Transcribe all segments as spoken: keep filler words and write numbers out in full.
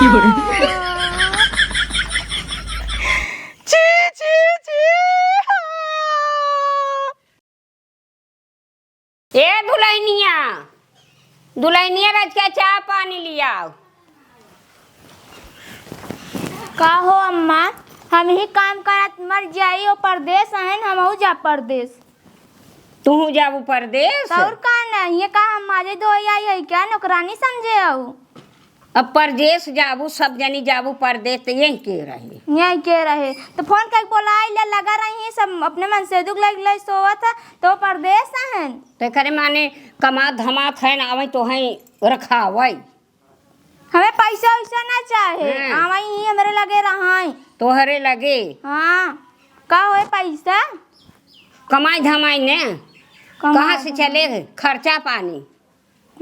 छी, छी, छी, हाँ। ए दुलहिनिया, दुलहिनिया, रज के चाह पानी लियाव। का हो अम्मा, हम ही काम करत मर जाई, ओ परदेस अहन, हमहू जा परदेस। तुहू जाबू परदेस? और का ना, ये का हम माजे धोई आई है क्या, नौकरानी समझे हऊ? अब परदेस जाबू, सब जनी जाबू परदेस, त यही के रहे? यही के रहे? त फोन करके बोलाई ले, लगा रही सब अपने मन से दुख लग ले सोवत है, तो परदेस अहन। त करे माने कमा धमात है ना, आवई तोहई रखावई। हमें पैसा वैसा ना चाहे, हाँ। आवई ही हमरे लगे रहई। तोहरे लगे? हाँ। का होए पैसा? कमाई धमाई ने? कमाई कहाँ से धमाई। चले खर्चा पानी?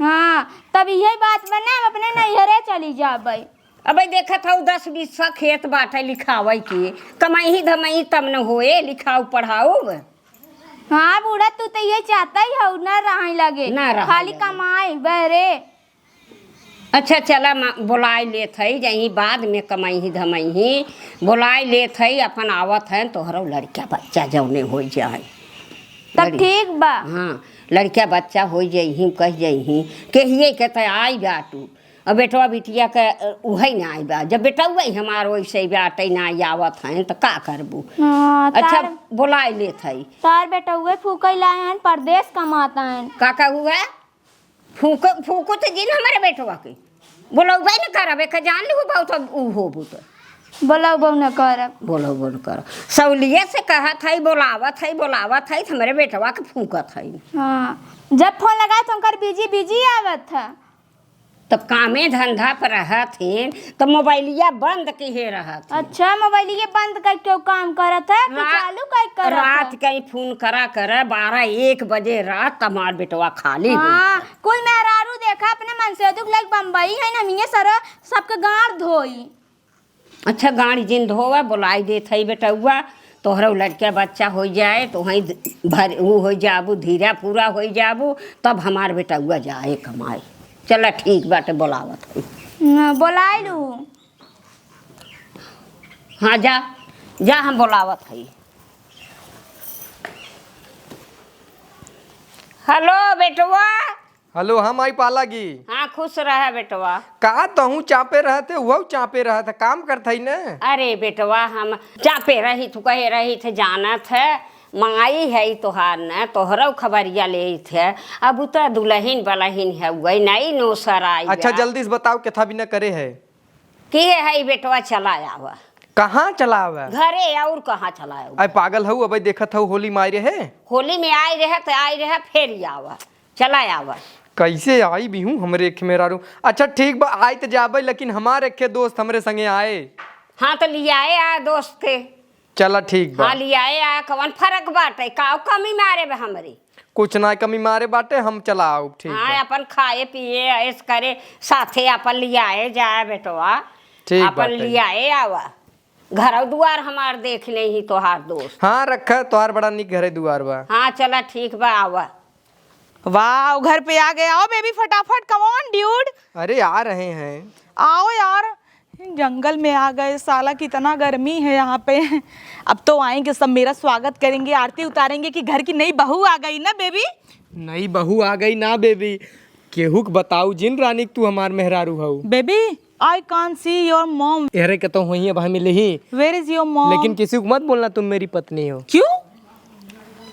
हाँ, तब इहे बात बा ना, हम अपने नैहरे चली जाबे। अबे देखत हऊ, दस बीस सौ खेत बाटे लिखावई के, कमाई धमाई तब न होए, लिखाऊ पढ़ाऊ। हाँ बूढ़ा, तू तो ये चाहता ही हऊ, ना रहई लगे, ना रहई खाली लगे। कमाई बहरे। अच्छा चला, बोलाई लेत हई, जहीं बाद में कमाई धमाई, बोलाई लेत हई, अपन आवत है, तोहरो लड़का बच्चा जौने होइ जाए। तब लड़ी-, ठीक बा। हाँ, लड़का बच्चा होइ जइहीं, कह जइहीं, कहिए के त आई बाटू। अब बेटवा बिटिया के, अ, उहइ ना आई बा। जब बेटउवइ हमार ओइसइ बाटइ ना आवत हएन, त का करबू? हाँ, अच्छा, तार बोलाइ लेत हई। तार बेटउवइ फूकइ लाए हएन, परदेस कमात हएन। का कहू है? फूको, फूको त जिन हमरे बेटवा के। बोलउबइ न करब, एक जान लिहू बहुत अब ऊ होबू त। बोलउबउ न करब। बोलउबउ न करब। सउलिये से कहत हई, बोलावत हई, बोलावत हई, त हमरे बेटवा के फूकत हई। हाँ, जब फोन लगाए त उनकर बिजी, बिजी आवत ह। तब कामे धंधा पर रहत हिन, तब मोबाइलिया बंद किहे रहत हिन। अच्छा, मोबाइलिया बंद करके वो काम करत है, कि रा-, चालू कर, करत रात है? कहीं फोन करा करे, बारह एक बजे रात, तब हमार बेटवा खाली हो हाँ, गया। कुल मेहरारू देखा, अपने मन से दुख लाइक बम्बई है, हम ये सर सबके गाड़ धोई। अच्छा, गाड़ी जिन धोवा, बोलाई देत हई बेटउआ, तोहरो लड़का बच्चा होइ जाए, तो वहीं भर, ऊ होइ जाबू, धीरा पूरा होइ जाबू, तब हमार बेटउआ जाए कमाए। चला, ठीक बाटे, बोलावत हई। हाँ, बोलाई लू। हाँ, जा, जा, हम बोलावत हई। हेलो, बेटवा। हेलो, हाँ माई पालागी। हाँ, खुश रहे बेटवा। का तहूँ चापे रहत है, उहउ चापे रहत है, काम करत हई न? अरे बेटवा, हम चापे रहित, कहे रहित, जानत है, माई है तोहार न, तोहरउ खबरिया लेत है। अब उ त दुलहिन बलहिन है, उहइ नई नोसर आई अच्छा, बा। जल्दी से बताओ, केथा बिना करे है? किहे है बेटवा, चला आवा। कहाँ चला आवा? घरे, और कहाँ चला आवा? अरे पागल हऊ, अबे देखत हऊ, होली में आए रहे। होली में आए रहे त आए रहे, फेर आवा। चला आवा। कैसे आई भी हूँ हमरे एक मेहरारू। अच्छा ठीक बा, आई त जाबे, लेकिन हमार एक दोस्त हमरे संगे आए। हाँ, त लियाए आ दोस्त के। चला ठीक बा। हाँ, लियाए आ, कवन फरक बाटे? का कमी मारे बे हमरी? कुछ ना कमी मारे बाटे, हम चला आउब, ठीक हाँ, बा। अपन खाए पिए, ऐश करे, साथे अपन लियाए जाए बेटवा। ठीक अपन बाटे। लियाए आवा। घर दुआर हमार देख लेही तोहार दोस्त। हाँ, रखा, तोहार बड़ा निक घरे दुआर बा। हाँ, चला ठीक बा, आवा। वाओ, घर पे आ गए। आओ बेबी, फटाफट, come on dude। अरे, आ रहे हैं। आओ यार, जंगल में आ गए साला, कितना गर्मी है यहाँ पे। अब तो आएंगे सब, मेरा स्वागत करेंगे, आरती उतारेंगे कि घर की नई बहू आ गई ना बेबी। नई बहू आ गई ना बेबी, केहू के बताऊ जिन रानी कि तू हमार मेहरारू हऊ। Baby, I can't see your mom। एहरे के तो होइए भाई मिले ही। Where is your mom? लेकिन किसी को मत बोलना तुम मेरी पत्नी हो। क्यों?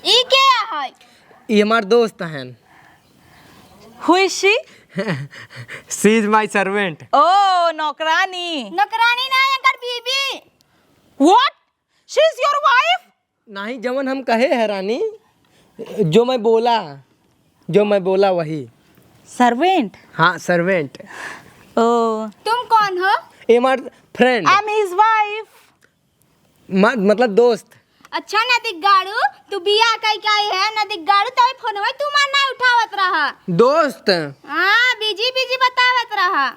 ई के है? ई हमार दोस्त हैं। Who is she? She is my servant। ओ, नौकरानी। नौकरानी ना, एकर बीबी। What? She is your wife? नहीं, जवन हम कहे हैं रानी, जो मैं बोला, जो मैं बोला वही। Servant? हाँ, servant। ओ। तुम कौन हो? ये हमार friend। I am his wife। म-, मतलब दोस्त। अच्छा नदिगाड़ू, तू बियाह कई के आई है, नदिगाड़ू, तबे फोनवा तू मार ना उठावत रहा। दोस्त। हाँ, busy busy बतावत रहा।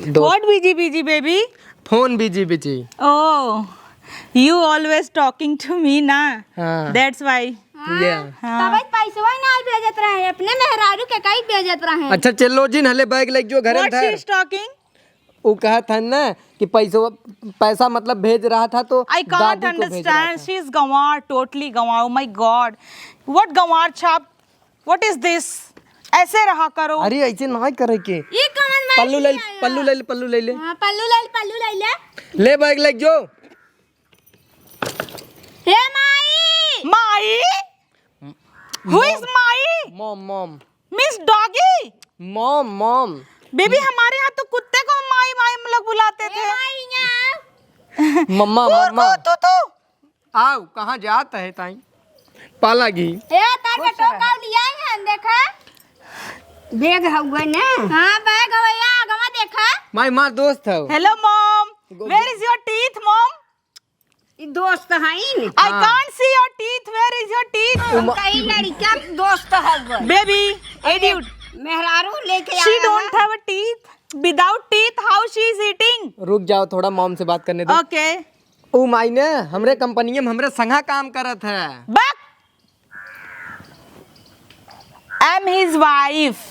दोस्त। What busy busy, baby? Phone busy busy। Oh, you always talking to me ना? हाँ। That's why। हाँ, yeah। हाँ। तबे पैसवा ना भेजत रहे, अपने मेहरारू के कई भेजत रहे। अच्छा चलो जिन, हले bag लेके जो घरे में धर। What she is talking? वो कहत है ना कि पैसो, पैसा मतलब भेज रहा था तो I can't दादी को भेज रहा understand. था। She is गंवार, totally गंवार. Oh my God, what गंवार छाप? What is this? ऐसे रहा करो। अरे, ऐसे ना करे के। ये कमर में पल्लू ले, आया। पल्लू ले ले, पल्लू ले ले। हाँ, पल्लू ले ले, पल्लू ले ले। ले बैग ले जो। हे माई। माई? Who is माई? Mom, mom. Miss Doggy? Mom, mom. Baby, हमारे यहाँ तो कुत्ते को माई, माई हम लोग बुलाते थे। माई, यहाँ। मम्मा, कुकुर मम्मा। को तू, तू। आओ, कहाँ जात है ताई? पाला घी। ए, तार के टोका लियाई है, देखा। बैग हउए ने। हाँ, बैग हउए, या आगवा देखा। माई, मार दोस्त हउ। Hello, mom. Where is your teeth, mom? ई दोस्त हइन। I can't see your teeth. Where is your teeth? हम कही लड़का दोस्त हउए। Baby, idiot. मेहरारू लेके आया है। She don't have a teeth. Without teeth, how she is eating? रुक जाओ, थोड़ा mom से बात करने दो। Okay. ऊ माई ने हमरे कंपनी में हमरे संगा काम करत है। बक! I am his wife.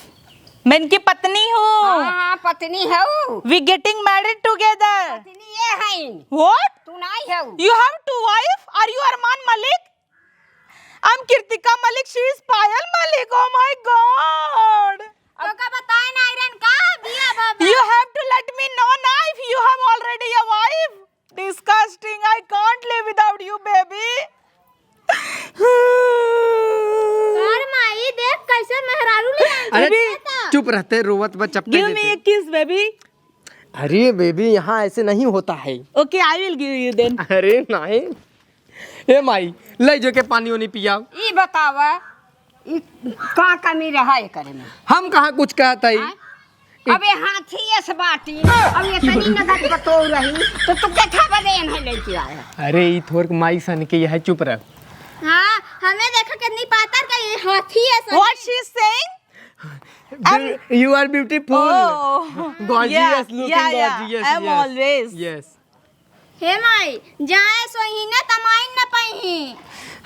मैं इनकी पत्नी हूँ। हाँ, हाँ, पत्नी हऊ। We getting married together. पत्नी ये है। What? तू नहीं हऊ। You have two wife? Are you अरमान मलिक? I am कृतिका मलिक. She is पायल मलिक. Oh my God. तो का बताए ना आयरन का बिया बाबा? You have to let me know ना if you have already a wife. Disgusting, I can't live without you, baby. यार माई, देख कैसे मेहरारू ले आए अरे, हैं। चुप रहते, रोवत बा, चपके Give me देते। A kiss, baby. अरे baby, यहाँ ऐसे नहीं होता है। Okay, I will give you then. अरे नहीं। ए माई, ले जो के पानी ओनी पियाओ। ई बतावा, ई का कमी रहा एकरे में? हम कहाँ कुछ कहत हई? हाँ? अबे हाथी एस बाटी, अब ये तनी नगद बतौ रही, तो तू के था बदे एन्हे लेके आया? अरे, ई थोर के माई सन के यह चुप रह। हाँ, हमें देखा कितनी पातर का ये हाथी एस। What she is saying? You are beautiful. Oh. Gorgeous, yeah, looking yeah, yeah. Gorgeous. I am yes. Always. Yes. हे माई, जाए सोहिने तमाइन न पइही।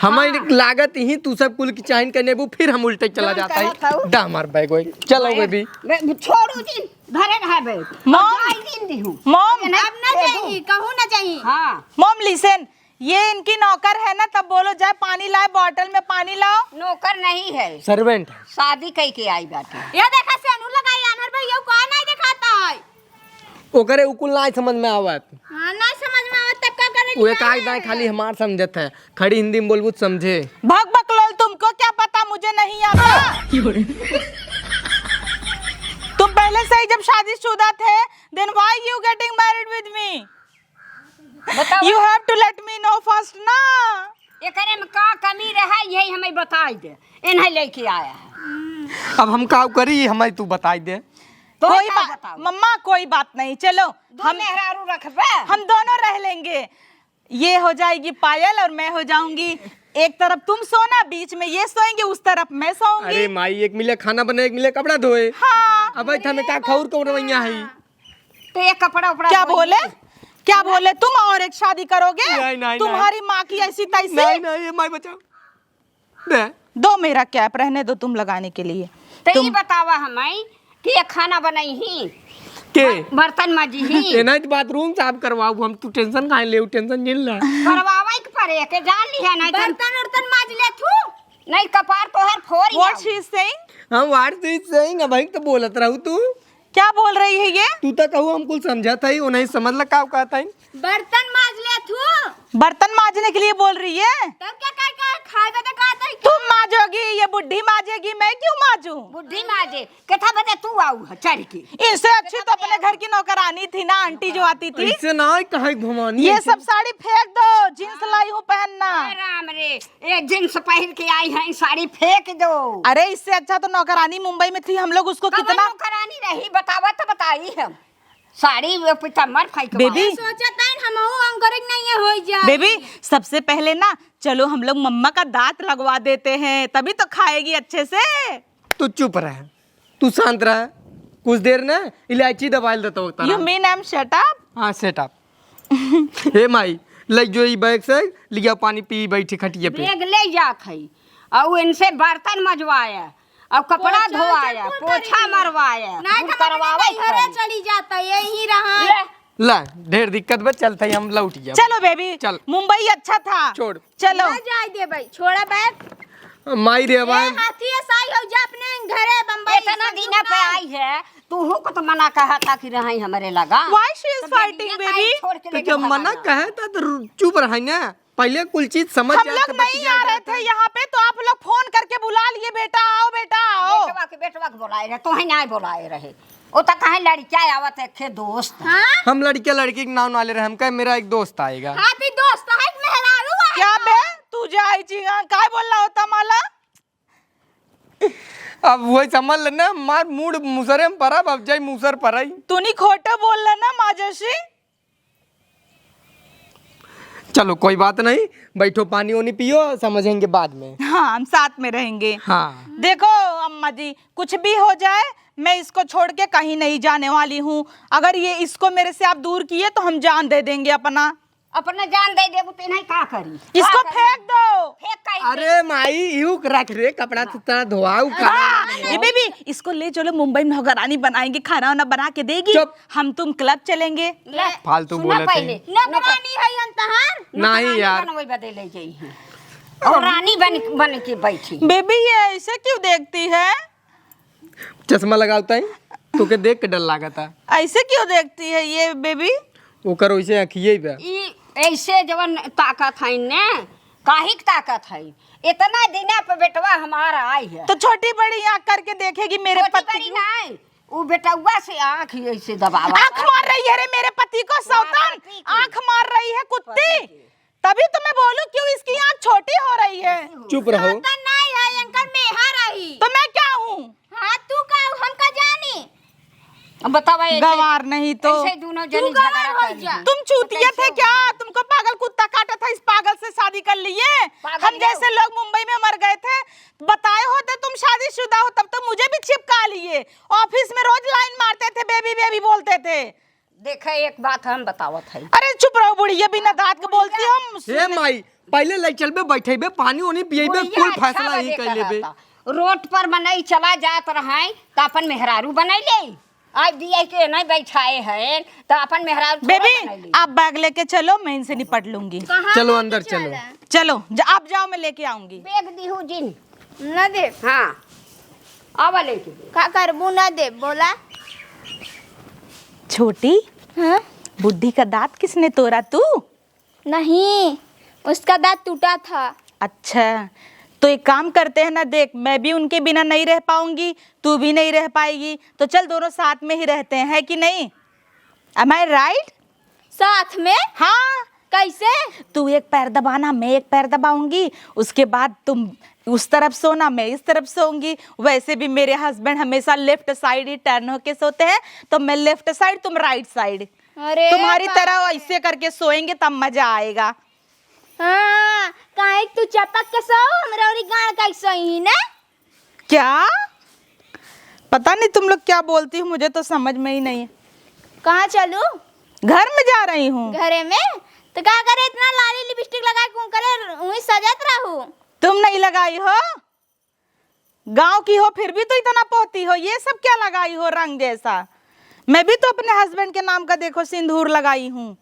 हमारी हाँ। लागत ही तू सब कुल की चाइन करने बू, फिर हम उल्टे चला जौन जाता है। कहत हऊ। डा हमार बैग वही। चलो बैग, baby। बे-, छोड़ू जिन, धरे रहा बैग। Mom। अब जाई दिन दिहू। Mom। अब ना जाई, कहूँ ना जाई। हाँ। Mom, listen, ये इनकी नौकर है ना, तब बोलो जाए पानी लाए, bottle में पानी लाओ। नौकर नहीं है। Servant है। शादी कई के आई बाटे। ये देखा सेनू लगाई, आनर भैया को नहीं दिखाता है। ओकरे उ कुल नाई समझ में आवत। हाँ, नाई समझ में आवत, तब का करे उहे लिया काहे है? दाएं खाली हमार समझत है, खड़ी हिंदी में बोलबू त समझे। भक बकलोल, तुमको क्या पता, मुझे नहीं आता। तुम पहले से ही जब शादीशुदा थे, then why you getting married with me? बताओ। You have to let me know first ना। एकरे में का कमी रहा, यही हमें बताई दे। इन्हें लेके आया है। अब हम का करी, हमें तू बताई दे। तो कोई का बा-, बताओ? मम्मा, कोई बात नहीं, चलो, दो हम मेहरारू रखबे। हम दोनों रह लेंगे। ये हो जाएगी पायल और मैं हो जाऊंगी, एक तरफ तुम सोना, बीच में ये सोएंगे, उस तरफ मैं सोऊंगी। अरे माई, एक मिले खाना बनाए, एक मिले कपड़ा धोए। हाँ। अब भाई, हमें का खौर कौन रवैया है? तो ये कपड़ा उपड़ा क्या धोएंगे। बोले? क्या बोले? तुम और एक शादी करोगे? नहीं, नहीं, तुम्हारी नहीं। माँ की ऐसी तैसी? नहीं, नहीं, ये माई बचाओ। दे। दो मेरा cap, रहने दो तुम लगाने के लिए। तो तुम ये बतावा हमें कि ये खाना बनाई ही? के? बर-, बर्तन माजी ही? ये नहीं तो bathroom साफ करवाओ, हम तू tension काहे ले, tension झेल ला। करवावे के पड़े, के जान ली है, नहीं तो बर्तन उर्तन माज ले तू, नहीं कपार तोहर फोड़ What जाऊ। She is saying? हम what she is saying, अब तो बोलत रहू तू। क्या बोल रही है ये? तू तो कहू हम कुल समझत हई, उन्हें समझ ला का कहत हई। बर्तन माज ले तू। बर्तन माजने के लिए बोल रही है? तब क्या, क्या, क्या खाए बदे कहत हई? तुम माजोगी, ये बुढ़ी माजेगी, मैं क्यों माजूं? बुढ़ी माजे, केथा बदे तू आऊ है चढ़ के? इससे अच्छी तो अपने घर की नौकरानी थी ना, आंटी जो आती थी। इससे ना कहे भवानी, ये ऐसे सब साड़ी फेंक दो, jeans लाई हूँ पहनना। हाय राम रे, ये jeans पहन के आई हैं, साड़ी फेंक दो। अरे, इससे अच्छा तो नौकरानी मुंबई में थी, हम लोग उसको कवन कितना नौकरानी रही, बतावा तो बताई हम। साड़ी वो पितम्बर फेंक बेबी। सोचत हन हमहू anchoring नहीं है, होई जाए। बेबी, सबसे पहले ना, चलो हम लोग मम्मा का दांत लगवा देते हैं, तभी तो खाएगी अच्छे से। तू चुप रह, तू शांत रह, कुछ देर ना इलायची दबाइल देता होता You ना। Mean I'm shut up? हाँ, shut up। हे माई, ले जो ई बैग से लिया पानी पी, बैठी खटिया पे। बैग ले जात हई, और इनसे बर्तन मजवाया, और कपड़ा पोछा धोआया, पोछा मरवाया, नहीं तो करवावे नहीं घरे पड़ी। चली जात तो यही रहा। ले। ला, ढेर दिक्कत बा, चलत हई हम लौट जाब। चलो बेबी, चल। मुंबई अच्छा था। छोड़। चलो। ना जाए दे भाई, छोड़ा बैग। माई रे ए, भाई। हाथी ऐसा ही हो जा अपने घरे बम्बई इतना से दिन दूर पे ना। आई है, तू को तो मना कहा था कि रही हमरे लगा। Why she is तो fighting, बेबी का ही baby? छोड़ के तो लेके जब मना भगाना। कहे था तो रु-, चुप रहे ना। पहले कुल चीज समझ हम जाए लोग तो नहीं बतिया आ रहे जाता। थे यहाँ पे, तो आप लोग फोन करके बुला लिए, "बेटा आओ, बेटा आओ।" बेटवा के, बेटवा के बुलाए रहे, तोहे नहीं बुलाए रहे। ओ तो कहे लड़किया आवत है, खे दोस्त। हाँ? हम लड़के लड़की के नाम ना ले रहे, हम कहे मेरा एक दोस्त आएगा। हाँ, तो दोस्त है, एक मेहरारू आएगा। क्या बे? तू जाई जी, हाँ, काय बोल रहा होता माला? अब वही समझ लेना, मार मूड़ मुसरे में परब, अब जाई मुसर परई। तूनी खोटो बोल लेना, माँ जैसी। चलो, कोई बात नहीं, बैठो, पानी ओनी पियो, समझेंगे बाद में। हाँ, हम साथ में रहेंगे। हाँ। देखो अम्मा जी, कुछ भी हो जाए, मैं इसको छोड़ के कहीं नहीं जाने वाली हूँ। अगर ये, इसको मेरे से आप दूर किए तो हम जान दे देंगे अपना। अपना जान दे देबू तो इन्हें का करी? इसको का करी? फेंक दो। फेंक काहे दे? अरे माई, यू रख रे, कपड़ा सुता धोआऊ का। हाँ, ये बेबी, इसको ले चलो मुंबई में नौकरानी बनाएंगे, खाना वाना बना के देगी। चुप। हम तुम क्लब चलेंगे। ले, फालतू सुना बोलत पहले। है। नौकरानी है अंतहार? नहीं नौकरानी यार। बनवे बदे ले जाई है। और रानी बन, बन के बैठी। बेबी, ये ऐसे क्यों देखती है? चश्मा लगावता है, तोके देख के डर लागता। ऐसे क्यों देखती है ये बेबी? ओकर वैसे अखिए बा। ई ऐसे जवन ताकत है ने, काहिक ताकत है? इतना दिना पे बेटवा हमारा आई है। तो छोटी बड़ी आँख करके देखेगी मेरे छोटी पति बड़ी को। नहीं, उ बेटउआ से आँख ऐसे दबावा। आँख मार रही है रे मेरे पति को, हाँ, सौतन। पति की। आँख मार रही है कुत्ती। पति की। तभी तो मैं बोलूं, क्यों इसकी आँख छोटी हो रही है? चुप रहो। सौतन नहीं है, इनकर मेहर रही। तो मैं क्या हूँ? हाँ, तू का, हमका जानी। अब बतावा, ऐसे, गवार नहीं तो। ऐसे दोनों तू जनी गवार झगड़ा हो कर जा। रही। तुम चूतिया थे क्या? तुमको पागल कुत्ता काटा था, इस पागल से शादी कर लिए? पागल हम जैसे लोग मुंबई में मर गए थे, बताए होते तुम शादीशुदा हो, तब तो मुझे भी चिपका लिए। ऑफिस में रोज लाइन मारते थे, बेबी बेबी बोलते थे। देखे, एक बात हम बतावत है। अरे चुप रहो बुढ़िया, बिना दाँत के बोलती हम। हे माई, पहले ले चलबे, बैठेबे, पानी ओनी पिएबे, बुढ़िया कुल अच्छा फैसला ही कर लेबे। रोड पर मनई चला जात रहे, त अपन मेहरारू बनाई ले। आज दिया के नहीं बैठाए हैं, त अपन मेहरारू थोड़ा बेबी, बनाई ले। आप बैग लेके चलो, मैं इनसे निपट लूंगी। कहाँ चलो, लेके अंदर चलो। चला? चलो, ज-, आप जाओ, मैं लेके आऊंगी। बैग दीहू जिन। ना दे। हाँ, आवा लेके दे। का करबू, ना दे, बोला। छोटी, हाँ? बुढ़ी का दाँत किसने तोड़ा, तू? नहीं, उसका दाँत टूटा था। अच्छा, तो एक काम करते हैं ना, देख, मैं भी उनके बिना नहीं रह पाऊंगी, तू भी नहीं रह पाएगी, तो चल दोनों साथ में ही रहते हैं, है कि नहीं? Am I right? साथ में? हाँ। कैसे? तू एक पैर दबाना, मैं एक पैर दबाऊंगी, उसके बाद तुम उस तरफ सोना, मैं इस तरफ सोऊंगी। वैसे भी मेरे husband हमेशा left side ही turn होके सोते हैं, तो मैं left side, तुम right side। अरे तुम्हारी बाप तरह रे। ऐसे करके सोएंगे तब मजा आएगा। हाँ, काहे तू चपक के सो, हमरा औरी गाड़ के सोई ना? क्या? पता नहीं तुम लोग क्या बोलती हो, मुझे तो समझ में ही नहीं है। कहाँ चलू? घर में जा रही हूँ। घरे में? तो का करे इतना लाली लिपस्टिक लगा के, करे वहीं सजत रहू। तुम नहीं लगाई हो? गांव की हो फिर भी तो इतना पोती हो, ये सब क्या लगाई हो रंग जैसा? मैं भी तो अपने husband के नाम का देखो सिंदूर लगाई हूँ,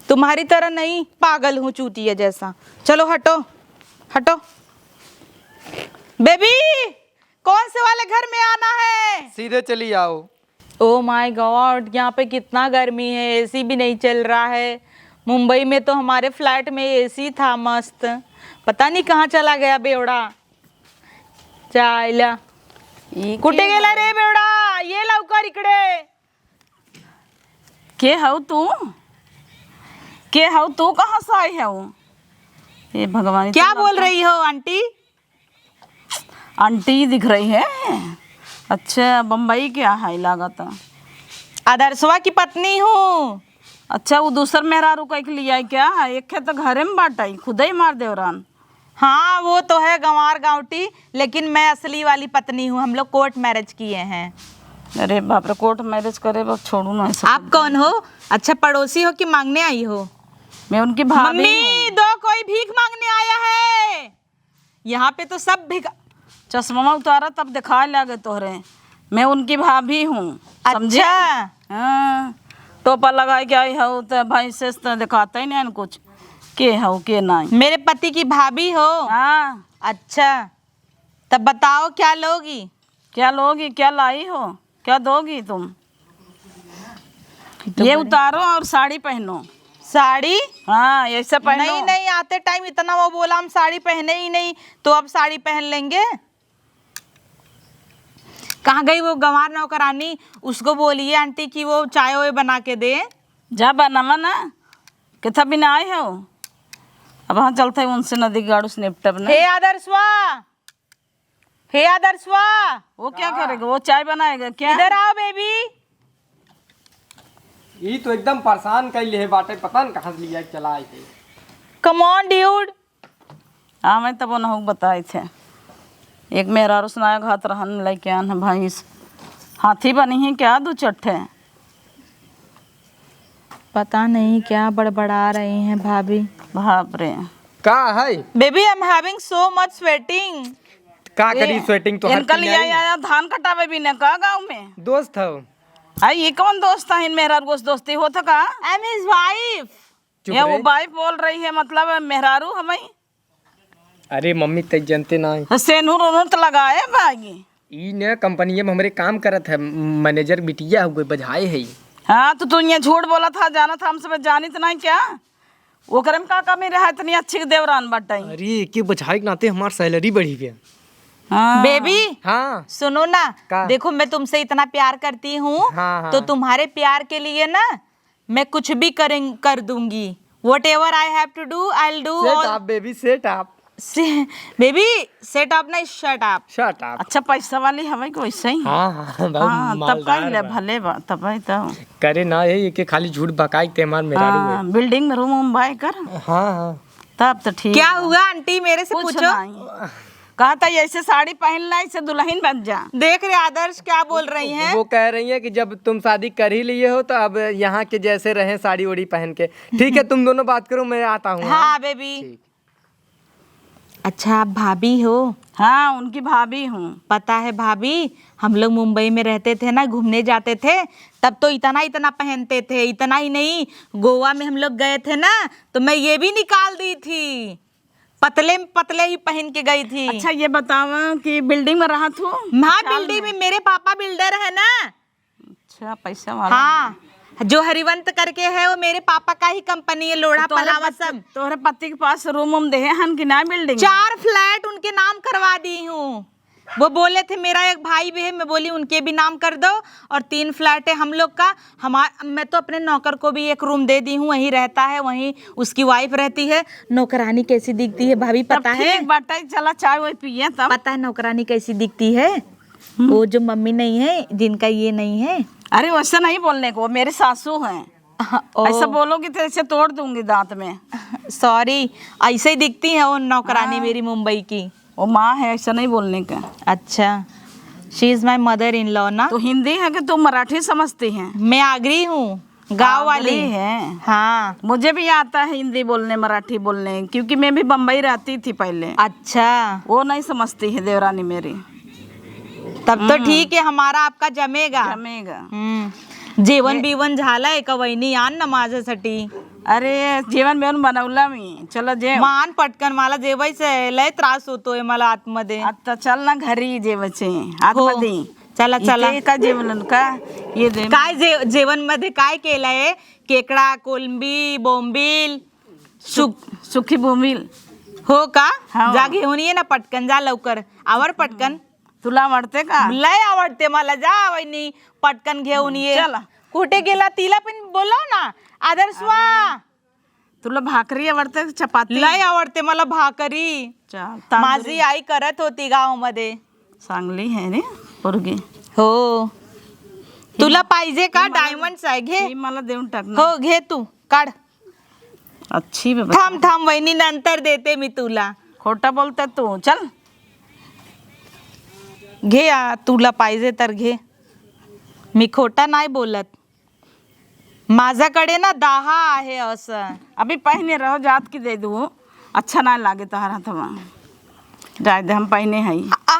तुम्हारी तरह नहीं पागल हूँ चूतिया जैसा। चलो हटो, हटो। बेबी, कौन से वाले घर में आना है? सीधे चली आओ। Oh my God, यहाँ पे कितना गर्मी है, एसी भी नहीं चल रहा है। मुंबई में तो हमारे फ्लैट में एसी था मस्त, पता नहीं कहाँ चला गया बेवड़ा। चायला। ई कुठे के गेला रे बेवड़ा? ये लवकर इकडे। के हऊ तू? के हऊ तू? कहाँ से आई हऊ? हे भगवान, क्या बोल रही हो आंटी? आंटी दिख रही है। अच्छा, बम्बई के है लागत। आदर्शवा की पत्नी हूँ। अच्छा, वो दूसर मेहरारू कह के लिया है क्या? एक खे तो घरे में बाटई, खुदे ही मार देवरान। हाँ, वो तो है गंवार गाँवटी, लेकिन मैं असली वाली पत्नी हूँ। हम लोग कोर्ट मैरिज किए हैं। अरे बाप रे, कोर्ट मैरिज करे, बस छोड़ू ना ऐसा। आप कौन हो? अच्छा, पड़ोसी हो कि मांगने आई हो? मैं उनकी भाभी हूँ। मम्मी, दो, कोई भीख मांगने आया है। यहाँ पे तो सब भिख- चश्मा उतारा, तब दिखाए लागे तोहरे। मैं उनकी भाभी हूँ, समझे? अच्छा। हाँ, टोपा लगाए के आई हौ, त भाई से त दिखाते ही नहीं कुछ, के हौ, के नहीं। मेरे पति की भाभी हो? हाँ। अच्छा, तब बताओ, क्या लोगी? क्या लोगी, क्या लाई हो, क्या दोगी तुम? ये उतारो और साड़ी पहनो। साड़ी? हाँ, ऐसे पहनो। नहीं, नहीं, आते टाइम इतना वो बोला, हम साड़ी पहने ही नहीं, तो अब साड़ी पहन लेंगे। कहाँ गई वो गंवार नौकरानी? उसको बोलिए आंटी कि वो चाय वाय बना के दे। जा बनावा ना, कितना बिना आए हो। अब हाँ चलते हैं उनसे नदी गाड़ू से निपटब ना। हे आदर्शवा, हे आदर्शवा। वो क्या करेगा? वो चाय बनाएगा क्या? इधर आओ बेबी। ई तो एकदम परेशान कइले है बाटे, पता न कहाँ से लिया के चला आए थे। Come on dude। हाँ, मैं तब उन्हों बताए थे। एक मेहरारू सुनाया घात रहन लेके आन है भैंस। हाथी बनी है क्या दू चट्ठे? पता नहीं क्या बड़बड़ा रही हैं भाभी। बाप रे। का है? Baby, I'm having so much sweating। का करी ए, sweating तो हर इनका कोई लिए आई। आया धान कटावे भी न का गाँव में? दोस्त हो। आई, ये कौन दोस्त है? इन मेहरारू से दोस्ती होत का? I'm his wife। चुप ये वो रे। Wife बोल रही है, मतलब मेहरारू हमें। अरे मम्मी, तै जनते ना है। तो सेनुर उनुर तो लगाए बागी। ई ने कंपनिया में हमरे काम करत है, मैनेजर बिटिया हो गई, बझाए है। हाँ, तो तू ये झूठ बोला था, जाना था हमसे, जानित नहीं क्या? ओकरे में का कमी रहा, इतनी अच्छी देवरान बाटे। अरे, के बझाए के नाते हमार salary बढ़ी गया। हाँ। Baby, हाँ। सुनो ना, का? देखो, मैं तुमसे इतना प्यार करती हूँ, हाँ, हाँ। तो तुम्हारे प्यार के लिए ना मैं कुछ भी करें, कर दूंगी। Whatever I have to do, I'll do। Shut all। Up, baby, shut up। से, baby, shut up नहीं, shut up। Shut up। अच्छा, पैसा वाली हवे कि वैसे ही? हाँ, हाँ, बहुत हाँ, तब मालदार कइले बा। भले बा, तब है तो। करे ना, ये के खाली झूठ बकाई ते हमार मेहरारू है। हाँ, building में room वूम बाय कर। हाँ, हाँ। तब तो ठीक क्या बा। हुआ आंटी, मेरे से कुछ पूछो। नहीं। कहता, "ऐसे साड़ी पहन ला, ऐसे दुल्हन बन जा।" देख रहे आदर्श क्या बोल रही हैं। वो कह रही हैं कि जब तुम शादी कर ही लिए हो तो अब यहाँ के जैसे रहें, साड़ी ओड़ी पहन के। ठीक है, तुम दोनों बात करो, मैं आता हूँ। हाँ, baby। ठीक। अच्छा, आप भाभी हो? हाँ, उनकी भाभी हूँ। पता है भाभी, हम लोग मुंबई में रहते थे ना, घूमने जाते थे, तब तो इतना इतना पहनते थे, इतना ही नहीं, गोवा में हम लोग गए थे ना, तो मैं ये भी निकाल दी थी। पतले पतले ही पहन के गई थी। अच्छा, ये बतावा कि building में रहत हो? हाँ, building में, मेरे पापा builder है ना। अच्छा, पैसा वाला। हाँ, जो हरिवंत करके है, वो मेरे पापा का ही कंपनी है, लोढ़ा तो तोहरे पलावा पति, सब। तोहरे पति के पास room वूम देहे हन कि ना building? चार flat उनके नाम करवा दी हूँ। वो बोले थे, मेरा एक भाई भी है, मैं बोली, उनके भी नाम कर दो, और तीन flat है हम लोग का। हमार-, मैं तो अपने नौकर को भी एक room दे दी हूँ, वहीं रहता है, वहीं उसकी wife रहती है। नौकरानी कैसी दिखती है भाभी, तब पता है? ठीक बाटे, चला चाय वाय पिए तब। पता है नौकरानी कैसी दिखती है? हम्म। वो जो मम्मी नहीं है, जिनका ये नहीं है। अरे, वैसा नहीं बोलने को, वो मेरे सासू हैं। हाँ, ओ। ऐसा बोलोगी तो ऐसे तोड़ दूंगी दांत में। Sorry, ऐसे ही दिखती है वो नौकरानी हाँ। मेरी मुंबई की। वो माँ है, ऐसा नहीं बोलने का। अच्छा, she is my mother in law ना। तो हिंदी है कि तू मराठी समझती है? मैं आगरी हूँ, गाँव वाली। आगरी है। हाँ। मुझे भी आता है हिंदी बोलने, मराठी बोलने, क्योंकि मैं भी बम्बई रहती थी पहले। अच्छा। वो नहीं समझती है देवरानी मेरी। तब तो हम्म। ठीक है, हमारा आपका जमेगा। जमेगा। हम्म। जेवण ये बीवण झालंय का वहिनी, आण ना माझ्यासाठी? अरे, जेवण बिवण बनवलं मी, चला जेव. मान पटकन, मला जेवायचंय, लय त्रास होतोय मला आतमध्ये. आता चल ना घरी जेवायचे, हो. आतमध्ये. चला, चला. इथे का जेवण का? ये दे. काय जे-, जेवण मध्ये काय केलंय? केकडा, कोलंबी, बोंबील, सुक-, सुकी बोंबील. हो का? हा. जा घेऊन ये ना पटकन, जा लवकर, आवर पटकन. तुला आवडते का? लय आवडते मला. जा वहिनी, पटकन घेऊन ये. चला. कुठे गेला तिला पण बोलव ना. आदर्शवा. तुला भाकरी आवडते का चपाती? लय आवडते मला भाकरी. चल, तांदूरी. माझी आई करत होती गावामध्ये. चांगली आहे रे पोरगी. हो. तुला पाहिजे का? ही मला, डायमंड्स आहे, घे. ही मला देऊन टाक ना. हो, घे तू, काढ. अच्छी बे बच्चा. थांब, थांब वहिनी, नंतर देते मी तुला. खोटा बोलता तू, चल. घे, आ, तुला पाहिजे तर घे. मी खोटा नाही बोलत. माझ्याकडे ना दहा आहे असं. अभी पहिने रहो, जात की दे दू. अच्छा नाही लागे तोहरा हाथवा. जाए दे, हम पहिने हई. आ,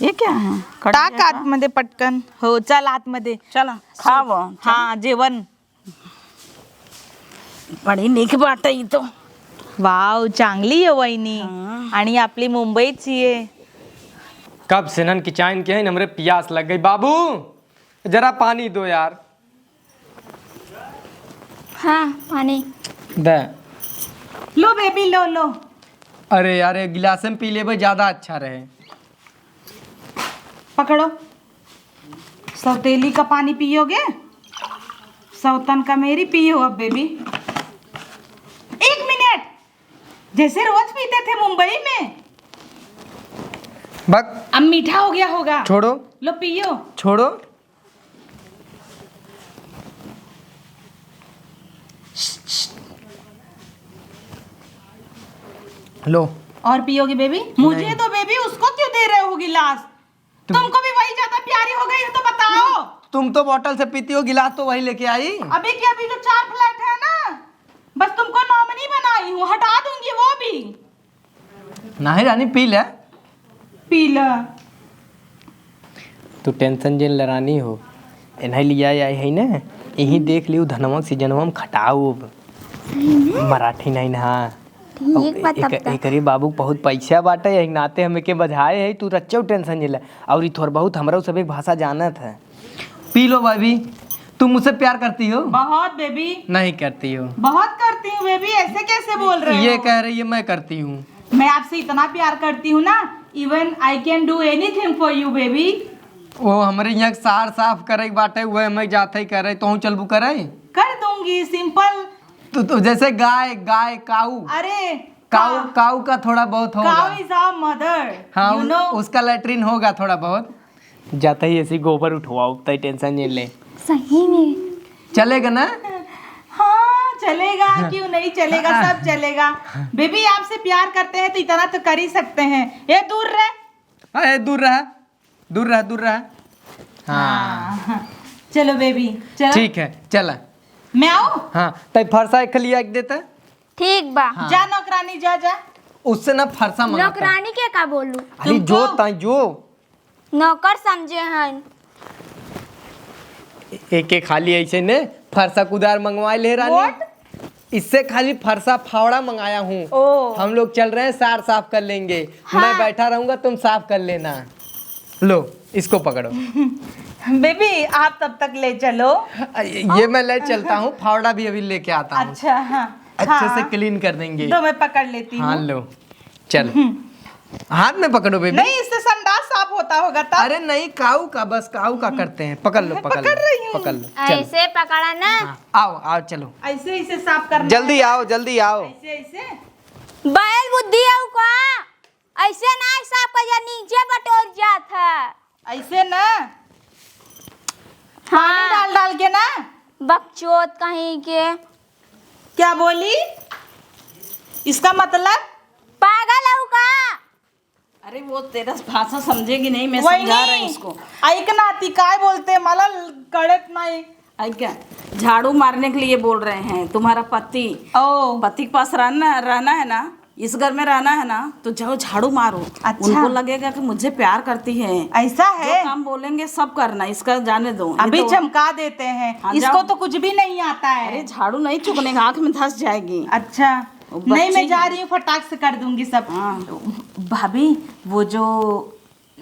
ये क्या है? कट टाक गया का? आतमध्ये पटकन. हो, चल आतमध्ये. चला, खावं. हा, जेवण. बडी नीक बाटे ही तो. वाव, चांगली है वहिनी. हाँ. आणि आपली मुंबईची आहे. कब से नन की चाइन के है, हमरे पियास लग गई. बाबू, जरा पानी दो यार. हाँ, पानी. दे. लो बेबी, लो, लो. अरे यार, एक गिलास में पी लेबे, ज्यादा अच्छा रहे. पकड़ो. सौतेली का पानी पियोगे? सौतन का मेरी पियो अब बेबी. एक मिनट, जैसे रोज पीते थे मुंबई में. बक. अब मीठा हो गया होगा. छोड़ो. लो पियो. छोड़ो. लो. और पियोगी बेबी? मुझे नहीं. दो बेबी, उसको क्यों दे रहे हो गिलास? तुम तुमको भी वही ज्यादा प्यारी हो गई है तो बताओ. तुम तो बॉटल से पीती हो, गिलास तो वही लेके आई. अभी के अभी जो चार फ्लैट है ना, बस तुमको नॉमिनी बनाई हूँ, हटा दूंगी वो भी. नाही रानी, पी ले. पी ले. तू टेंशन जिन ले रानी हो, इन्हें लिया आई है ना, यही देख लियो धनवा सीजनवा में खटाऊ अब. सही में? मराठी नहीं ना. ठीक अब बा तब एक, तक. एकरी बाबू बहुत पैसा बाटे, यही नाते हमें के बजाए है, तू रच्चो टेंशन जिन ले. और ई थोड़ बहुत हमरा सब एक भाषा जानत है. पी लो भाभी, तुम मुझसे प्यार करती हो? बहुत बेबी. नहीं करती हो? बहुत करती हूँ बेबी, ऐसे कैसे बोल रहे ये हो? कह रही है मैं करती हूँ. मैं आपसे इतना प्यार करती हूँ ना, even I can do anything for you baby. वो हमरे यहाँ सार साफ करे के बाटे, वह मैं जाते ही करे, तो हूँ चलबू करे? कर दूंगी, सिंपल. तो, तो जैसे गाय, गाय, काऊ. अरे, काऊ, का-, काऊ का थोड़ा बहुत होगा. Cow is our mother, हाँ, you उस-, know? उसका लैट्रिन होगा थोड़ा बहुत. जाता ही ऐसी गोबर उठवाओ, तय टेंशन नहीं ले. सही में? चलेगा ना? हाँ, चलेगा, क्यों नहीं चलेगा, सब चलेगा. बेबी, आपसे प्यार करते हैं तो इतना तो कर ही सकते हैं. ये दूर रह. हाँ, ये दूर रह, दूर रह, दूर रह. हाँ. हाँ, चलो बेबी, चलो. ठीक है, चला. मैं आऊँ? हाँ, तय फरसा एक खलिया एक देता. ठीक बा. हाँ. जा नौकरानी, जा, जा. उससे ना फरसा मंगाता. नौकरानी के का बोलू? अरे तुमको? जो, तय जो. नौकर समझे हन। एक, एक खाली ऐसे ने फरसा कुदार मंगवाए ले रानी। What? इससे खाली फरसा फावड़ा मंगाया हूँ। ओ। हम लोग चल रहे हैं, सार साफ कर लेंगे। हाँ। मैं बैठा रहूंगा, तुम साफ कर लेना। लो, इसको पकड़ो। बेबी, आप तब तक ले चलो। अ, ये मैं ले चलता हूँ, फावड़ा भी अभी लेके आता हूँ। अच्छा, हाँ। अच्छे से हाँ। Clean कर देंगे। दो, मैं पकड़ लेती हूँ। हाँ, लो। चल। हम्म। हाथ में पकड़ो बेबी। नहीं, इससे संडास साफ होता होगा तब। अरे नहीं, काऊ का, बस काऊ का करते हैं। पकड़ लो, पकड़ लो, पकड़ रही हूँ। पकड़ लो, चलो। ऐसे पकड़ा ना। हाँ, आओ, आओ, चलो। ऐसे, ऐसे साफ करना है। जल्दी आओ, जल्दी आओ। ऐसे, ऐसे। बैल बुद्धि है का? ऐसे ना साफ कर जा, नीचे बटोर जात है। ऐसे ना? हाँ। पानी डाल डाल के ना? बकचोद कहीं के। क्या बोली? इसका मतलब? पागल है का? अरे, वो तेरा भाषा समझेगी नहीं, मैं वही समझा रही हूँ उसको। ऐक ना, ती काय बोलते, मला कळत नाही. ऐक क्या? झाड़ू मारने के लिए बोल रहे हैं, तुम्हारा पति। ओ। पति के पास रहना, रहना है ना, इस घर में रहना है ना, तो जाओ झाड़ू मारो। अच्छा। उनको लगेगा कि मुझे प्यार करती है। ऐसा है? जो काम बोलेंगे सब करना, इसका जाने दो। ये अभी तो चमका देते हैं। हाँ, इसको जाओ। तो कुछ भी नहीं आता है। अरे, झाड़ू नहीं चुकने का, आँख में धंस जाएगी। अच्छा। वो नहीं, मैं बच्ची जा रही हूँ, फटाक से कर दूंगी सब। हाँ। भाभी, वो जो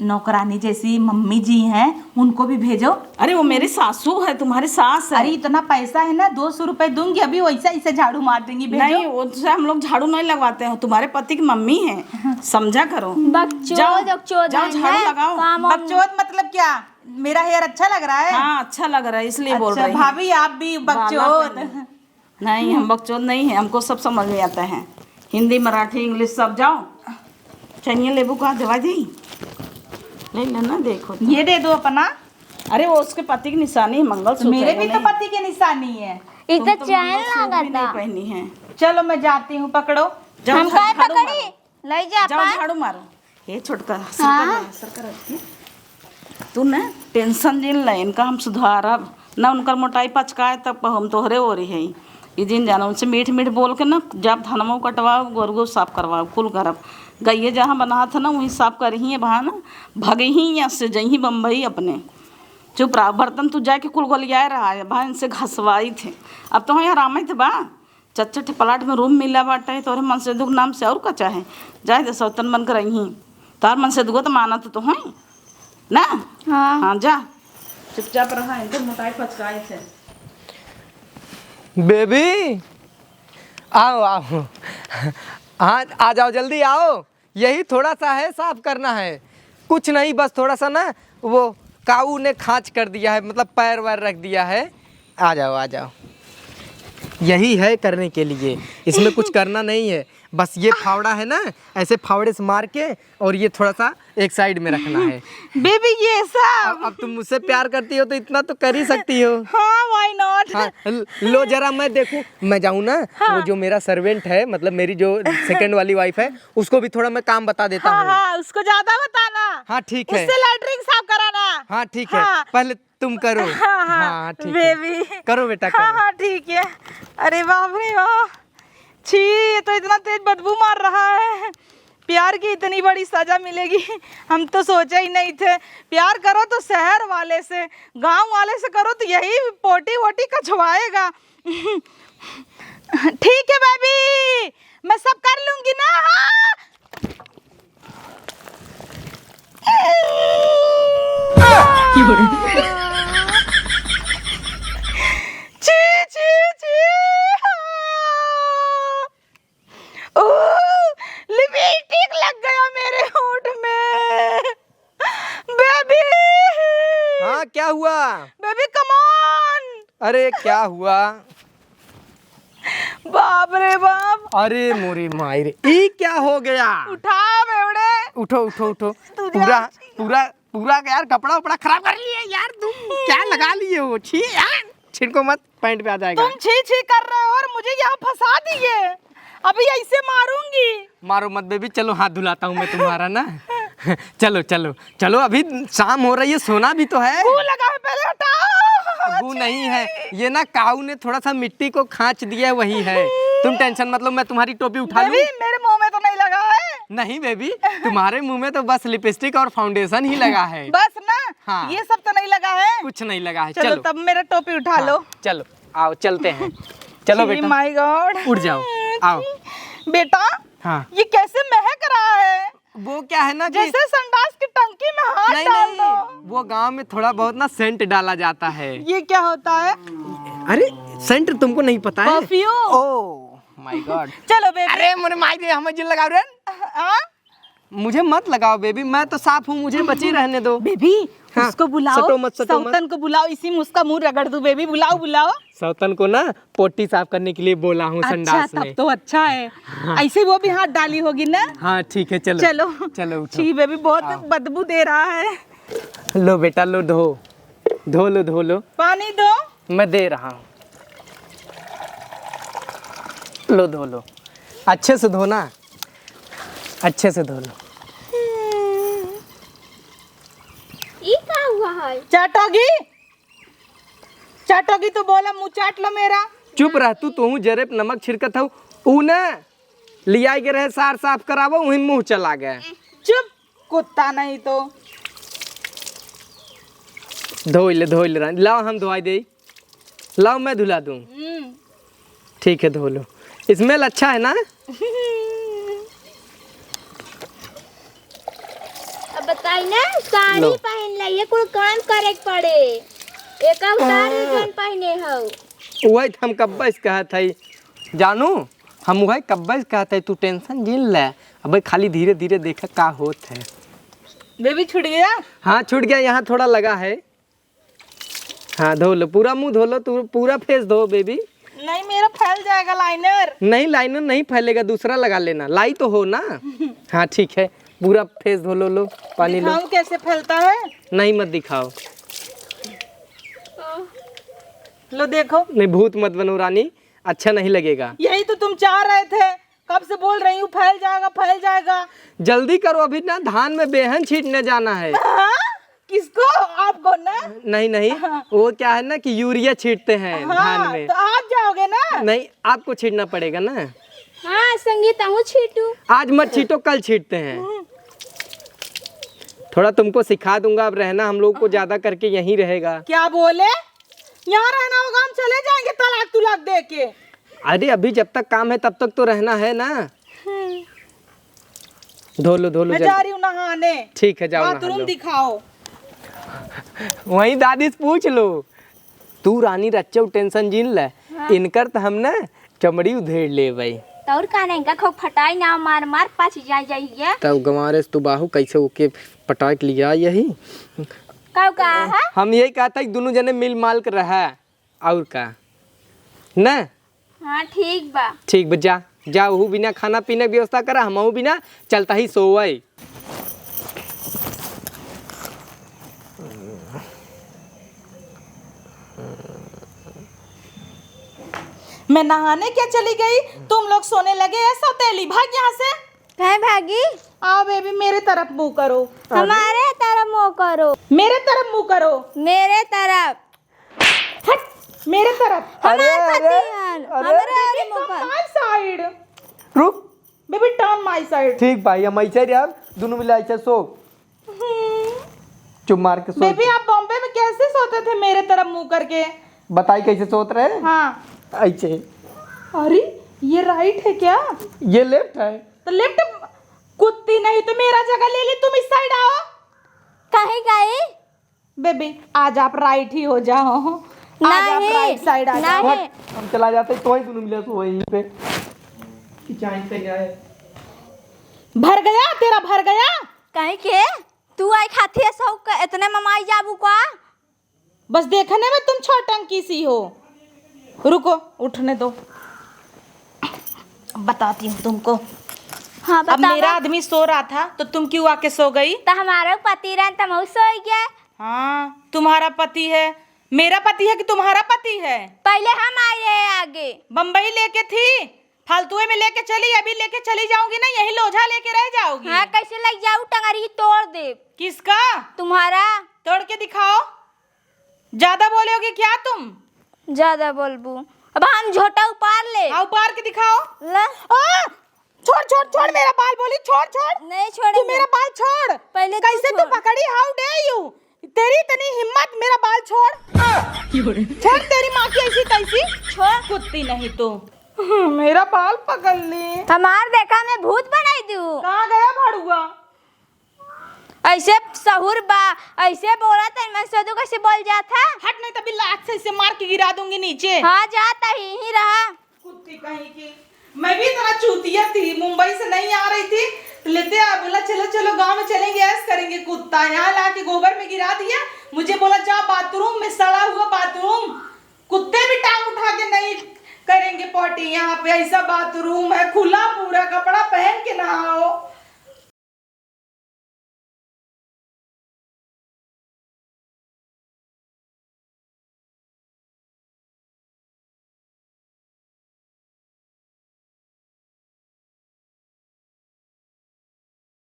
नौकरानी जैसी मम्मी जी हैं, उनको भी भेजो। अरे, वो मेरी सासू है, तुम्हारी सास है। अरे, इतना पैसा है ना, दो सौ रुपए दूंगी, अभी वैसे ऐसे झाड़ू मार देंगी, भेजो। नहीं, उससे हम लोग झाड़ू नहीं लगवाते हैं, तुम्हारे पति की मम्मी है, हाँ। समझा करो। बकचोद, जाओ, बकचोद जाओ, है झाड़ू ना, लगाओ। काम वाम बकचोद मतलब क्या? मेरा hair अच्छा लग रहा है? हाँ, अच्छा लग रहा है, इसलिए बोल अच्छा, रही हूँ। भाभी, आप भी बाला बकचोद। पहले। नहीं, हम बकचोद नहीं है, हमको सब समझ में आता है। हिंदी, मराठी, English सब। जाओ। चनिया लेबू का देवा दी? ले लेना, देखो तो। ये दे दो अपना। अरे, वो उसके पति की निशानी है, मंगलसूत्र मेरे है, भी तो नहीं। पति की निशानी है। ई तो तुम तो चैन मंगलसूत्र भी लागता। नहीं पहनी है। चलो, मैं जाती हूँ, पकड़ो। जाओ, हम झा-, काय झाड़ू पकड़ी? मारो। ले जा जाओ, अपन। झाड़ू मारो। हे छोटका, हाँ। सरका रहा, सरका रहा। तू ना tension जिन ले, इनका हम सुधारब। ना उनकर मोटाई पचकाए तब हम तोहरे ओरी हई। ई जिन जाना, उनसे मीठ मीठ बोल के ना, जब धनमो कटवाओ, गोरुओ साफ करवाओ, कुल करब। गइये जहाँ बनात है ना, वहीं साफ करही, अब हाँ ना, भगही यहाँ से, जइही बम्बई अपने। चुप रहा, बर्तन तू जाके कुल गोलियाए रहा है, भाई इनसे घसवाई थे। अब तो यहाँ आराम थे बा, चच्चट प्लाट में रूम मिला बाटे, तोहरे मन से दुख नाम से और का चाहे? जाए दे, सौतन बन कर रही। तोहर मन से दुख तो मानत तो हैं ना? हाँ। हाँ, जा, चुपचाप रहा, इनके मोटाई पचकाई थे। बेबी, आओ, आओ। हाँ, आ जाओ, जल्दी आओ। यही थोड़ा सा है, साफ करना है। कुछ नहीं, बस थोड़ा सा ना, वो काऊ ने खांच कर दिया है, मतलब पैर वैर रख दिया है। आ जाओ, आ जाओ। यही है करने के लिए, इसमें कुछ करना नहीं है। बस ये फावड़ा है ना, ऐसे फावड़े से मार के, और ये थोड़ा सा एक साइड में रखना है। बेबी, ये सब। अब, अब तुम मुझसे प्यार करती हो तो इतना तो कर ही सकती हो। हाँ, why not? हाँ, ल-, लो जरा मैं देखूं, मैं जाऊं ना, हाँ। वो जो मेरा सर्वेंट है, मतलब मेरी जो सेकंड वाली वाइफ है, उसको भी थोड़ा मैं काम बता देता हाँ, हूँ। हाँ, उसको ज्यादा बताना। हाँ, ठीक है। उससे लैट्रिन साफ कराना। हाँ, ठीक है। हाँ। पहले तुम करो। हाँ, हाँ, हाँ, ठीक है। बेबी। करो बेटा, हाँ, करो। हाँ, ठीक है। अरे बाप रे बाप, छी, ये तो इतना तेज बदबू मार रहा है। प्यार की इतनी बड़ी सजा मिलेगी, हम तो सोचे ही नहीं थे। प्यार करो तो शहर वाले से, गांव वाले से करो तो यही पोटी वोटी कछवाएगा। ठीक है बेबी, मैं सब कर लूंगी ना। हाँ। छी, छी, छी। हाँ। ओ, लिपस्टिक लग गया मेरे होंठ में। बेबी। हाँ, क्या हुआ? बेबी, come on। अरे, क्या हुआ? बाप रे बाप। अरे मोरी माई रे, ई क्या हो गया? उठा बेवड़े। उठो, उठो, उठो। तुझे पूरा, अच्छी पूरा, पूरा यार कपड़ा उपड़ा खराब कर लिए यार तुम। क्या लगा लिए हो? छी यार, छिड़को मत, पैंट पे आ जाएगा। तुम छी छी कर रहे हो और मुझे यहाँ फंसा दिए। अभी ऐसे मारूंगी। मारो मत बेबी, चलो हाथ धुलाता हूँ मैं तुम्हारा ना। चलो, चलो, चलो, अभी शाम हो रही है, सोना भी तो है। गू लगा है, पहले हटाओ। गू नहीं है, ये ना काऊ ने थोड़ा सा मिट्टी को खांच दिया है, वही है। तुम टेंशन मत लो, मैं तुम्हारी टोपी उठा लूँ। बेबी, मेरे मुंह में तो नहीं लगा है। नहीं बेबी, तुम्हारे मुंह में तो बस लिपस्टिक और फाउंडेशन ही लगा है। बस ना, हाँ। ये सब तो नहीं लगा है। कुछ नहीं लगा है। चलो, चलो। तब मेरा टोपी उठा हाँ, लो। चलो, आओ, चलते हैं। चलो छी, बेटा। My God। उठ जाओ, आओ। बेटा, हाँ। ये कैसे महक रहा है? वो क्या है ना कि जैसे संडास की टंकी में हाथ नहीं, डाल नहीं, दो। वो गांव में थोड़ा बहुत ना सेंट डाला जाता है। ये क्या होता है? अरे, सेंट तुमको नहीं पता है? Perfume। Oh my God। चलो बेबी। अरे, मोरे माई रे, हमें जिन लगाओ रे। हाँ? मुझे मत लगाओ बेबी, मैं तो साफ हूँ, मुझे बची रहने दो। बेबी, हाँ, उसको बुलाओ, सटो मत, सटो मत। सौतन को बुलाओ, इसी में उसका मुंह रगड़ दूं बेबी, बुलाओ, बुलाओ। सौतन को ना पोटी साफ करने के लिए बोला हूँ अच्छा, संडास तब में। तो अच्छा है। हाँ। ऐसे वो भी हाथ डाली होगी ना? हाँ, ठीक है, चलो। चलो। चलो, उठो। छी बेबी, बहुत आओ। बदबू दे रहा है। लो बेटा, लो, धो, धो लो, धो लो। पानी दो। मैं दे रहा हूँ। लो, धो लो, अच्छे से धोना, अच्छे से धो लो। ई का हुआ है? चाटोगी, चाटोगी तो बोला, मुंह चाट लो मेरा। चुप रह तू, तू जरे पे नमक छिड़कत हऊ। ऊ ना लियाई के रहे सार साफ करावो, वहीं मुंह चला गए। चुप, कुत्ता नहीं तो। धोई ले, धोई ले रानी, लाओ हम धोई दे। लाओ, मैं धुला दूँ। हम्म। ठीक है, धो लो। स्मेल अच्छा है ना? अब बताई ना, साड़ी लो। पहन ले, ये कुल काम करे के पड़े। एक अवतार हाँ। जौन पहने हौ। वही तो हम कब्बे से कहत हई, जानू, हम वही कब्बे से कहत हई, तू टेंशन जिन ले। अबे खाली धीरे धीरे देखा का होत है। बेबी छूट गया? हाँ, छूट गया, यहाँ थोड़ा लगा है। हाँ, धो लो, पूरा मुंह धो लो, तू पूरा फेस धो बेबी। नहीं, मेरा फैल जाएगा लाइनर। नहीं, लाइनर नहीं फैलेगा, दूसरा लगा लेना, लाई तो हो ना। हाँ, ठीक है, पूरा फेस धो लो, लो पानी लो। दिखाऊं कैसे फैलता है? नहीं, मत दिखाओ। लो देखो। नहीं, भूत मत बनो रानी, अच्छा नहीं लगेगा। यही तो तुम चाह रहे थे, कब से बोल रही हूँ फैल जाएगा, फैल जाएगा। जल्दी करो, अभी ना धान में बेहन छीटने जाना है। हाँ? किसको? आपको ना? नहीं, नहीं, हाँ। वो क्या है ना कि यूरिया छींटते हैं हाँ, धान में। तो आप जाओगे ना? नहीं, आपको छींटना पड़ेगा ना। हाँ, संगीता हूँ छींटू। आज मत छींटो, कल छींटते हैं। हम्म। थोड़ा तुमको सिखा दूंगा, अब रहना हम लोग को ज्यादा करके यहीं रहेगा। क्या बोले? यहाँ रहना होगा, हम चले जाएंगे तलाक तुलाक दे के। अरे, अभी जब तक काम है तब तक तो रहना है ना। हम्म। धो लो, धो लो मैं जल्दी। जा रही हूँ नहाने। ठीक है, जाओ नहा बाथरूम लो। दिखाओ। वहीं दादी से पूछ लो। तू रानी रच्चो टेंशन जिन ले। हाँ। इनकर त हम ना चमड़ी उधेड़ लेबै। त और का नहीं, इनका खूब फटाई ना मार मार पच जाई जाई ये। तब गंवारे से तू बाहू कैसे ओके पटाक लिया यही। का कहा है? हम यही कहता है कि दोनों जने मिल माल के रहा। और का? ना? हाँ, ठीक बा। ठीक बा, जा, जा, ओहू बिना खाना पीना के व्यवस्था करा, हमहू बिना चलता ही सोवई। मैं नहाने क्या चली गई, तुम लोग सोने लगे हैं सौतेली, भाग यहाँ से। कहे भागी? आओ बेबी, मेरे तरफ मुंह करो। हमारे तरफ मुंह करो। मेरे तरफ मुंह करो। मेरे तरफ। हट, मेरे तरफ। हमारे अरे, पति अरे, हन, अरे। हमरे आगे Baby, मुंह come कर। My side। रुक। Baby, turn my side। ठीक भाई, हम ऐसे रहे, हम दोनों मिला ऐसे सो। हम्म। चुप मार के सो। Baby, आप बॉम्बे में कैसे सोते थे मेरे तरफ मुंह करके? बताई कैसे सोत रहे? हाँ। ऐसे। अरे, ये right है क्या? ये left है। तो left, कुत्ती नहीं तो मेरा जगह ले ली, तुम इस side आओ। कहीं गई? Baby, आज आप right ही हो जाओ। आज आप नहीं, right side आ जाओ। नहीं। हट, हम चला जाते, तो ही दोनों मिले तो वहीं पे। कि चाय पे जाए। भर गया तेरा, भर गया। कहीं के? तू आई खाती है सौ का, इतने ममाई जाबू का? बस देखने में तुम छौटंकी सी हो। रुको, उठने दो, बताती हूँ तुमको। हाँ, अब बतावा। मेरा आदमी सो रहा था, तो तुम क्यों आके सो गई? तो हमारा पति रहन, तो हम सो गए। हाँ, तुम्हारा पति है, मेरा पति है कि तुम्हारा पति है? पहले हम आए रहे आगे। बम्बई लेके थी, फालतुए में लेके चली, अभी लेके चली जाऊंगी ना, यही लोझा लेके रह जाओगी। हाँ, कैसे ले जाऊ, टंगरी तोड़ दे। किसका? तुम्हारा। तोड़ के दिखाओ। ज्यादा बोलोगी क्या तुम? ज्यादा बोलबू। अब हम झोटा उपार ले। हाँ, उपार के दिखाओ। ला। आ! छोड़, छोड़, छोड़ मेरा बाल, बोली, छोड़, छोड़। नहीं छोड़ेंगे। तू मेरा बाल छोड़। पहले तू कैसे तू छोड़। पकड़ी? How dare you? तेरी इतनी हिम्मत, मेरा बाल छोड़। छोड़ तेरी माँ की ऐसी तैसी। छोड़। कुत्ती नहीं तो। मेरा बाल पकड़ ली। हमार देखा मैं भूत बनाई दू। कहाँ गया भड़ुआ? ऐसे सहूर बा, ऐसे बोला त मन सोदू कैसे बोल जात है? हट, नहीं तभी लात से इसे मार के गिरा दूंगी नीचे। हाँ, जात ही, ही रहा। कुत्ती कहीं की। मैं भी इतना चूतिया थी, मुंबई से नहीं आ रही थी, तो लेते आ, बोला, "चलो, चलो, गांव में चलेंगे, ऐश करेंगे।" कुत्ता यहाँ ला के गोबर में गिरा दिया, मुझे बोला, "जा बाथरूम में, सड़ा हुआ बाथरूम।" कुत्ते भी टांग उठा के नहीं करेंगे पॉटी यहाँ पे, ऐसा बाथरूम है खुला पूरा का